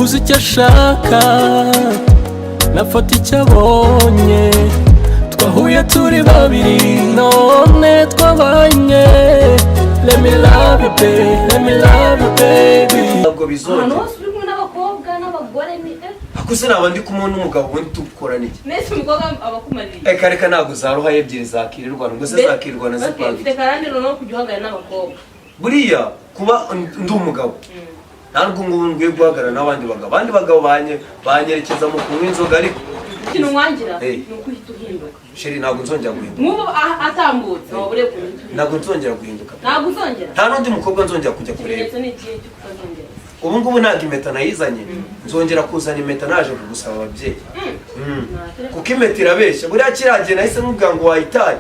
Uzi icyo ashaka, nafata icyo abonye. Twahuye turi babiri, none twabanye. Let me love you, baby. Let me love you, baby. Ntabwo Ahantu bizongera. hose uri kumwe n'abakobwa n'abagore ni Ako se naba ndi kumwe n'umugabo, ubundi tukorana iki? Mbese umukobwa aba akumariye? Reka reka, ntabwo zaruha ebyiri zakirirwana ngo se zakirwana zipanga. Ufite karande noneho kujya uhagarara n'abakobwa. Buriya kuba ndi umugabo, ntabwo ngubu nkwiye guhagarara n'abandi bagabo. Abandi bagabo banyerekeza mu kunywa inzoga, ariko Ikintu mwangira ni uko uhita uhinduka. Chérie, ntabwo nzongera guhinduka. Nk'ubu atambutse waba ureba ukuntu uhita uhinduka. Ntabwo nzongera guhinduka. Ntabwo uzongera? Nta n'undi mukobwa nzongera kujya kureba. Ikimenyetso ni ikihe cyo kutazongera? Ubu ngubu ntabwo impeta nayizanye, nzongera kuzana impeta naje kugusaba ababyeyi. Kuko impeta irabeshya. Buriya kiriya gihe nahise nkubwira ngo wayitaye.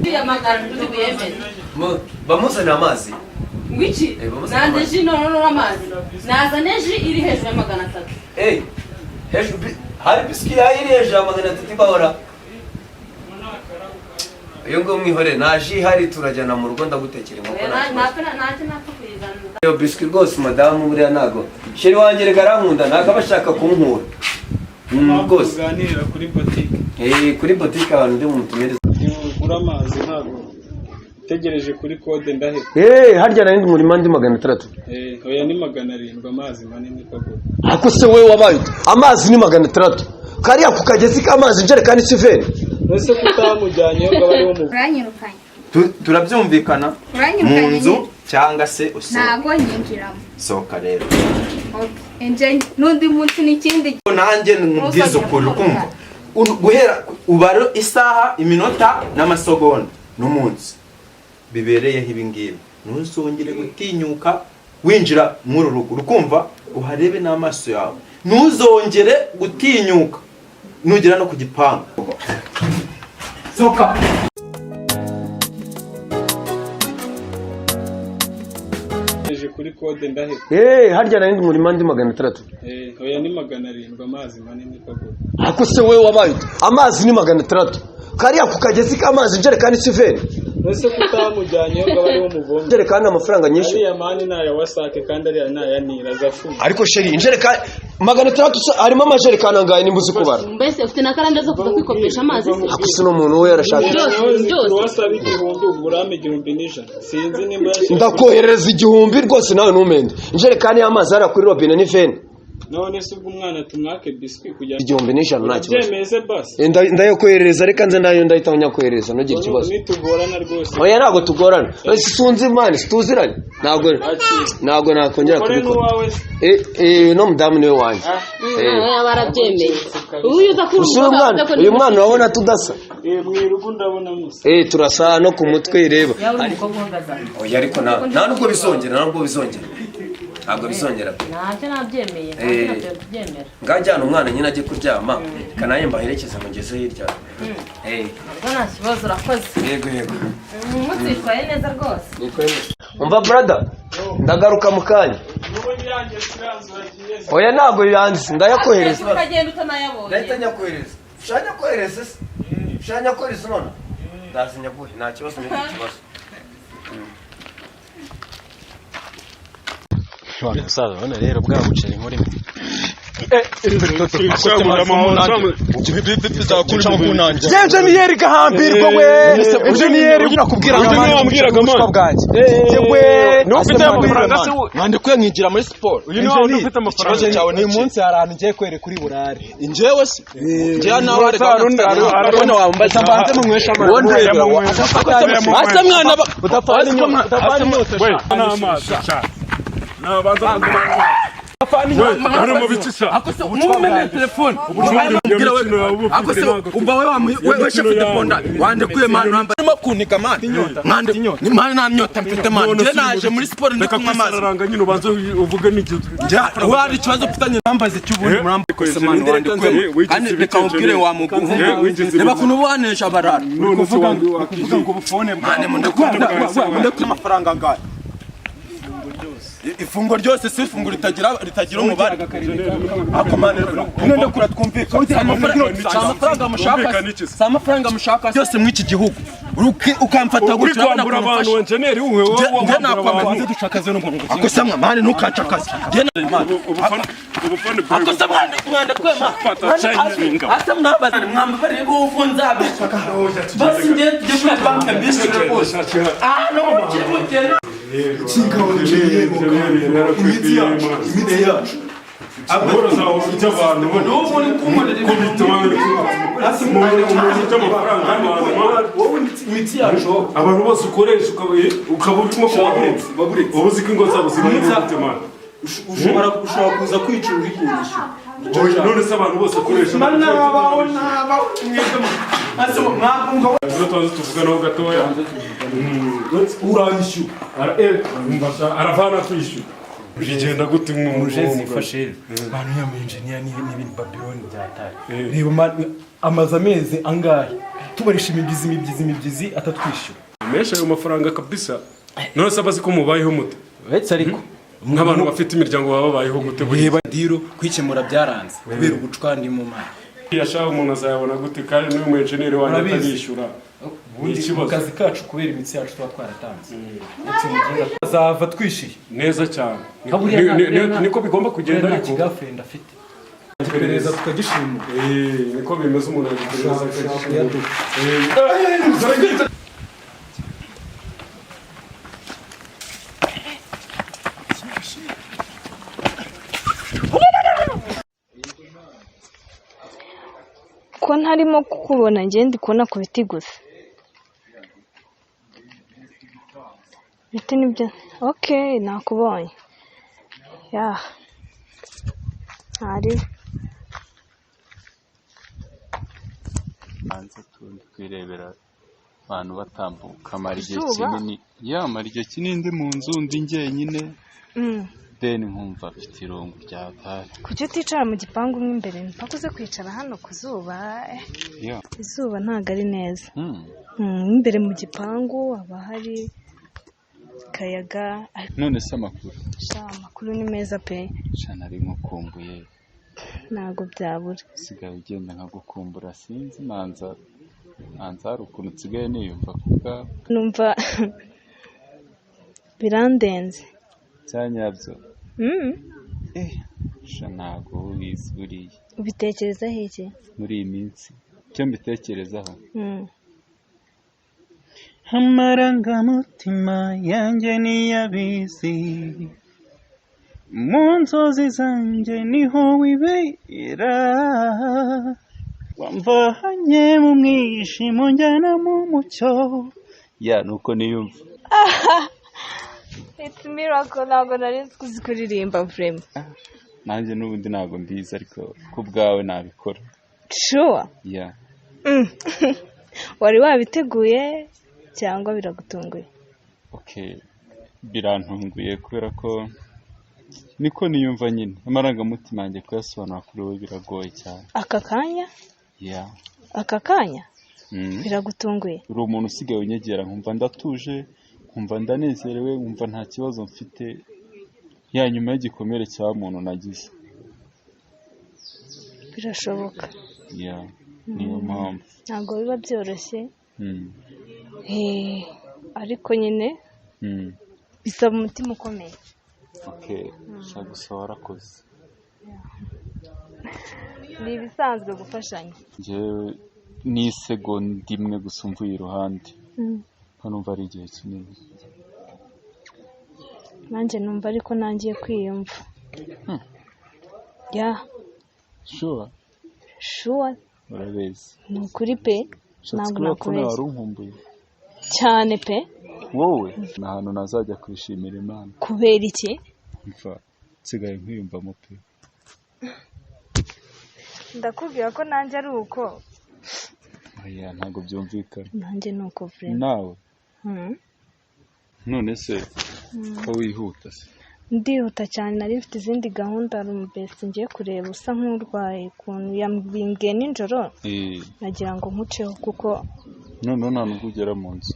Uriya magana turi buyemere. Bamuzanira amazi. Ngwiki? Eh, bamuzanira Nanze amazi. Jus noneho amazi, nazane jus iri hejuru ya 300. Eh, hejuru hari biscuit yayo iri hejuru ya 300 ibahora. Iyo ngo mwihorere, nta jus ihari, turajyana mu rugo ndagutekera inkoko, nta kibazo. Ntacyo napfa kuyizana. Iyo biscuit rwose, madamu, buriya ntago chérie wanjye reka arankunda, ntago aba ashaka kunkura. Rwose. Tuganirira kuri botike. Eh, kuri botike, ahantu ndi bumutumirize. Ntugura amazi, ntabwo utegereje kuri kode ndaheba. Eh, harya nari ndi murima ndi 600. Eh, oya, ni 700 amazi manini kagura. Ako se wowe wabaye ute? Amazi ni 600 kariya ku kagezi k'amazi, injerekani s'iveni. Ese ko utamujyanyeyo ngo abe ariwo muvuga? Uranyirukanye. Turabyumvikana mu Uranyirukanye. nzu Nyine. cyangwa se usohoka. Ntago nyinjiramo. Sohoka rero. Okay. Enje n'undi munsi n'ikindi. Nanjye nkubwiza ukuri, ukumva guhera ubara isaha, iminota n'amasegonda n'umunsi bibereyeho ibi ngibi, ntuzongere gutinyuka winjira muri uru rugo, urukumva uharebe n'amaso yawe. Ntuzongere gutinyuka nugera no ku gipangu. Sohoka. Utegereje kuri kode ndaheba. Eh, harya nari ndi murima ndi 600. Eh, oya, ni 700 amazi manini kagura. Ako se wowe wabaye ute? Amazi ni 600 kariya ku kagezi k'amazi, injerekani s'iveni. Ese ko utamujyanyeyo ngo abe ariwo muvomye? Injerekani amafaranga nyinshi. Ariya mani ni aya WASAC kandi ariya ni aya Nira azafunga. Ariko chérie, injerekani 600 harimo amajerekani angahe nimba uzi kubara? Mbese ufite na karande zo kuza kwikopesha amazi se? Ako se n'umuntu we yarashaka. Byose, byose. Uwasaba 1000 ugurame 1100, sinzi nimba yashyira. Ndakoherereza 1000 rwose, nawe ntumende. Injerekani y'amazi hariya kuri robine ni veni. None se ubwo umwana tumwake biscuit kugira 1100, nta kibazo. Urabyemeye se basi? Eh, ndayokoherereza, reka nze nayo ndahita nyakoherereza, ntugire ikibazo. Nitugorana rwose. Oya, ntabwo tugorana. Ese sunzi mani situziranye? Ntabwo nakongera Ukore kubikora. n'uwawe se? Eh eh, no mudamu niwe wanjye. Eh. Barabyemeye, ubu iyo uza kuba Gusa uyu mwana, uyu mwana urabona tudasa? Eh, mu irugu ndabona musa. Eh, turasa no ku mutwe, reba. Yaba uri umukobwa uhagaze aho. Oya, ariko nta nubwo bizongera, nta nubwo bizongera, ntabwo bizongera pe. Ntacyo nabyemeye. Eh. Ntacyo nabyemera. Ngajyana umwana nyine ajye kuryama, kanaye mbaherekeze mugeze hirya. Eh. Ubwo nta kibazo, urakoze. Yego. Umunsi witwaye neza rwose. Umva brother, ndagaruka mu kanya. N'ubundi yanjye siranzu wagiye. Oya, ntabwo yanze, ndayakohereza. Ukagenda utanayabonye. Ndahita nyakohereza. Ushaka nyakohereza se? Ushaka nyakohereza none? Ndaza nyaguhe, nta kibazo, n'iki kibazo. Musaza, urabona rero bwa buceri nkurimo. Enjeniyeri gahambirwa we, enjeniyeri nakubwira ngo wambwiraga, man. Ubuswa bwanjye yewe. Niba ufite amafaranga se, mwandikuye nkigira muri siporo. Uyu ni wa wundi ufite amafaranga. Ikibazo cyawe ni Uyu iki? munsi hari ahantu ngiye kwereka uri burare. Njyewe se njyewe nawe Hari undi, arabona wambaza. Mbanze munyweshe amazi. Ase mwana Udapfana inyota, udapfana inyota. We n'amazi sha nabanza. We uri mu biki sha? Mwumene telefone. Umva we, we chef de ponda wandekuye man, urimo kuniga man, mwande ni man, nta myota mfite man. Njye naje muri siporo ndi Reka kunywa amazi. kwisararanga nyine, ubanze uvuge n'igihe. We hari ikibazo mfitanye nambaze cy'ubundi murambaze man, wandekuye kandi reka mubwire wa muguhu, reba kuntu ubanisha barara. None se Kuvuga ngo ubufone bwawe. Mane mundekuye, mundekuye amafaranga angahe? Ifunguro ryose si ifunguro ritagira umubare. Ako man, none kura twumvikana. Amafaranga mushaka, si amafaranga mushaka byose mw'iki gihugu. Ukamfata Uri kwambura abantu, enjeneri, uwe wowe Njye nakwambura abantu. Dushakaze no ngo ako samwa mani ntukancakaze. Njye Ubufani. Ako samwa mwanda kwema. Fata chenye. Asa mwabaza mwambare ngo ufunza basi njye tujye kuri banki mbishyure rwose. Ah no, mukiri. Imitsi yacu, imitsi yacu. Aboro zawe ujya abantu N'ubu ni kunkorera ko bituma umuntu ujya amafaranga y'abantu. Wowe, imitsi yacu. Abantu bose ukoresha ukaba urimo kubahomba, uba uzi ko ingo zabo zibaye gute, man? Ushobora kuza kwicura uri kurishyura. None se abantu bose ukoresha Nabaho, nabaho mwebwe. Asa mwakumva. Tuzo tubanze tuvuganaho gatoya. Uranyishyura. Aravana kwishyura, bigenda gute mu Muje zifashe bantu ya mu engineer n'ibindi Babylon byatari. Reba man, amaze amezi angahe tubarisha imibyizi, imibyizi, imibyizi, atatwishyura. Menshi ayo mafaranga kabisa. None se abazi ko mubayeho mute? Uretse ariko Nk'abantu bafite imiryango baba babayeho gute buriya? Reba diro kwikemura byaranze kubera ubucwa ndimo, man. Yashaka umuntu azayabona gute kandi n'uyu mu enjeniyeri wanjye Urabizi. atarishyura? Ni Ubundi mu ikibazo. kazi kacu, kubera imitsi yacu tuba twaratanze, ndetse mugenga azava twishyuye. Neza cyane. Buriya Niko bigomba kugenda. Buriya nta Ariko kigirlfriend afite, iperereza tukagishimura. Niko bimeze, umuntu yagiperereza akagishimura. Kuyaduha. Ko ntarimo kukubona? Njye ndi kubona ku biti gusa. Ibiti nibyo. Ok, nakubonye. Ya, ntari. Hanze tundi kwirebera abantu batambuka, mara igihe Izuba? kinini, ya, mara igihe kinini ndi mu nzu ndi njyenyine. Then nkumva mfite irungu rya hatari. Kuki uticara mu gipangu mo imbere, mpaka uze kwicara hano ku zuba? Ya. Izuba ntabwo ari neza. Mo imbere mu gipangu haba hari akayaga ariko. None se amakuru? Sha, amakuru ni meza pe. Sha, nari nkukumbuye. Ntabwo byabura. Usigaye ugenda nkagukumbura, sinzi, manza hari ukuntu nsigaye niyumva ku bwawe. Numva birandenze. Bya nyabyo. Sha, ntabwo ubizi buriya. Ubitekerezaho iki? Muri iyi minsi icyo mbitekerezaho, Amarangamutima yanjye niyabizi, mu nzozi zanjye niho wibera, wamvanye mu mwijima unjyana mu mucyo. Ya, nuko niyumva. It's miracle, ntabwo nari nzi kuzi kuririmba vraiment. Nanjye n'ubundi ntabwo mbizi, ariko ku bwawe nabikora. Sure? Ya. Wari wabiteguye cyangwa biragutunguye? Okay, birantunguye kubera ko niko niyumva nyine. Amarangamutima yanjye kuyasobanura kuri wowe biragoye cyane. Aka kanya? Ya. Aka kanya? Mm. Biragutunguye? Uri umuntu usigaye unyegera nkumva ndatuje, nkumva ndanezerewe, nkumva nta kibazo mfite, ya, nyuma y'igikomere cya muntu nagize. Birashoboka. Ya, niyo mpamvu. Ntabwo biba byoroshye. Ariko nyine bisaba umutima ukomeye. Okay, sha, gusa warakoze. Ni ibisanzwe gufashanya. Njyewe n'isegonda imwe gusa umvuye iruhande, ko numva ari igihe kinini. Nanjye numva ariko ntangiye kwiyumva, ya. Sure? Sure. Urabizi? Ni ukuri pe. Ushatse Ntabwo kuvuga ko nawe nakubeshya. wari unkumbuye? Cyane pe. Wowe ni ahantu nazajya kwishimira Imana. Kubera iki? Mva, nsigaye nkwiyumvamo pe. Ndakubwira ko nanjye ari uko. Oya, ntabwo byumvikana. Nanjye ni uko vraiment. Nawe? None se ko wihuta se? Ndihuta cyane, nari mfite izindi gahunda. Hari umubesiti ngiye kureba usa nk'urwaye ukuntu, yambimbwiye nijoro. Nagira ngo nkuceho kuko Noneho nta nubwo ugera mu nzu?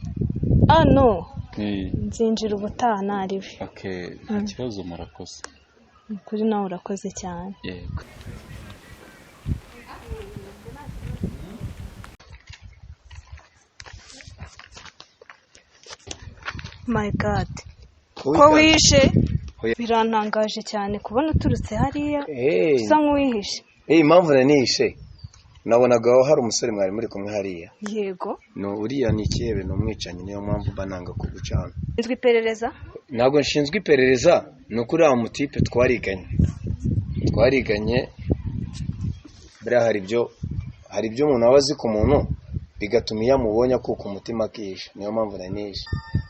Ah no. Nzinjira ubutaha ntariwe. Okay, nta kibazo, murakoze. Ni ukuri nawe urakoze cyane. Yego. My God, ko wishe! Birantangaje cyane kubona uturutse hariya usa nk'uwihishe. Impamvu nanihishe, nabonaga aho hari umusore mwari muri kumwe hariya. Yego. No, uriya ni ikihebe, ni umwicanyi, niyo mpamvu mba nanga kugucana. Nzwi iperereza. Ntabwo nshinzwe iperereza, ni ukuri uriya mutipe twariganye. Buriya hari ibyo umuntu aba azi ku muntu, bigatuma iyo amubonye akuka umutima akihisha. Niyo mpamvu nanihishe.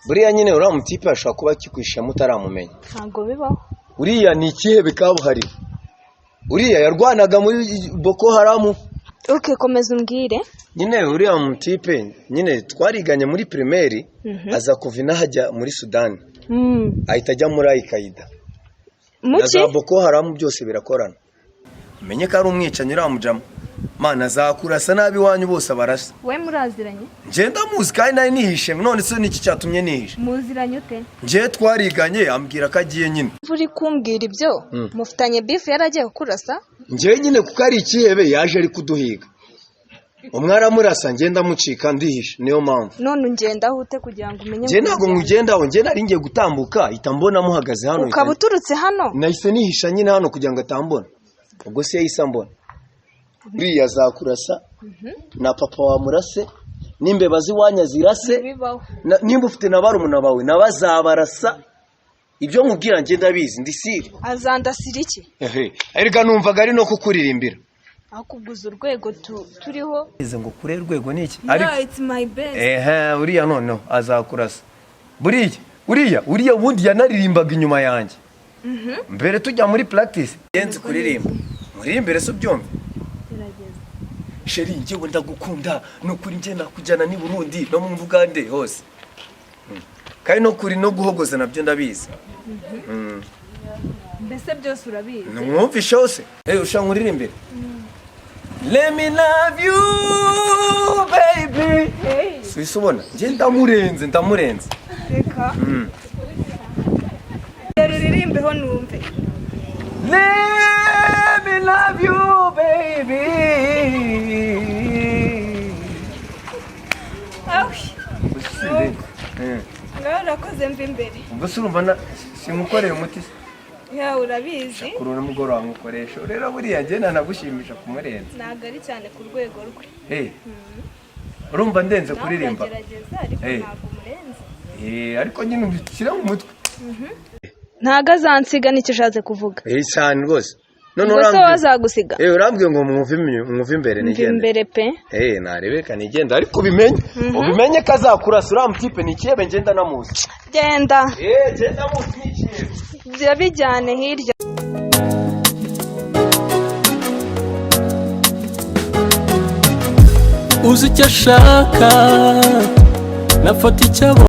Buriya nyine uriya mutipe ashobora kuba akikwishamo utaramumenya. Ntabwo bibaho. Uriya ni ikihebe kabuhariwe, uriya yarwanaga muri Boko Haramu. Ok, komeza umbwire. Nyine uriya mutipe nyine twariganye muri primaire, aza kuva inaha ajya muri Sudani, ahita ajya muri Al-Qaeda na Muki? za Boko Haramu, byose birakorana. Umenye ko ari umwicanyi uriya mujama, mana, azakurasa nabi iwanyu bose abarasa. We muraziranye? Njye ndamuzi kandi nari nihishe. None se niki cyatumye nihishe? Muziranye ute? Njye twariganye, ambwira ko agiye nyine. Uri kumbwira ibyo, mufitanye beef, yari agiye kukurasa? Njye nyine kuko ari ikihebe, yaje ari kuduhiga, umwe aramurasa, njye ndamucika, ndihisha, niyo mpamvu. None ungendaho ute kugira ngo umenye? Njye ntabwo nkugendaho, njye nari ngiye gutambuka, ahita mbona muhagaze hano. Ukaba uturutse hano? Nahise nihisha nyine hano kugira ngo atambona. Ubwo se yahise ambona. Uriya azakurasa na papa wamurase n'imbeba z'iwanya zirase. Bibaho. Nimba ufite na barumuna bawe nabazabarasa. Ibyo nkubwira njye ndabizi, ndi sire. Azandasira iki? Ehe, erega numvaga ari no kukuririmbira. Aho kuguza urwego turiho. Ngo kure urwego ni iki? No, it's my best. Ehe, uriya noneho azakurasa. Buriya uriya ubundi yanaririmbaga inyuma yanjye mbere tujya muri practice. Yenze kuririmba, muririmbire se ubyumve. Chérie, njyewe ndagukunda, ni ukuri, njye nakujyana n'i Burundi no mu Bugande hose. Kandi no kuri no guhogoza nabyo ndabizi. Mbese byose urabizi? Numwumvishe hose. Ushaka nkuririmbire? Let me love you, baby. Hey. Suhise ubona njye ndamurenze, ndamurenze. Reka rero uririmbeho numve. Let me love you, baby. Awi! Ngaho urakoze, mva imbere. Ubwo se urumva simukoreye umuti se? Ya, urabizi. Kuri uno mugoroba nkukoresha rero, buriya njye nanagushimisha kumurenza. Ntabwo ari cyane ku rwego rwe. Urumva ndenze Nawe kuririmba. uragerageza, ariko ntabwo umurenze. Ariko nyine ubishyira mu mutwe. Ntabwo azansiga, nicyo ushatse kuvuga? Cyane rwose. None Ubwo se urambwiye wazagusiga? Urambwiye ngo mwumve imbere. Mva Nigende. imbere pe. Narebeka nigenda, ariko ubimenye ko azakurasa. Uriya mutipe ni ikihebe, ngenda namuzi. Genda. Ngenda muzi, ni ikihebe. Bya bijyane hirya. Uzi icyo ashaka, nafata icyo abonye.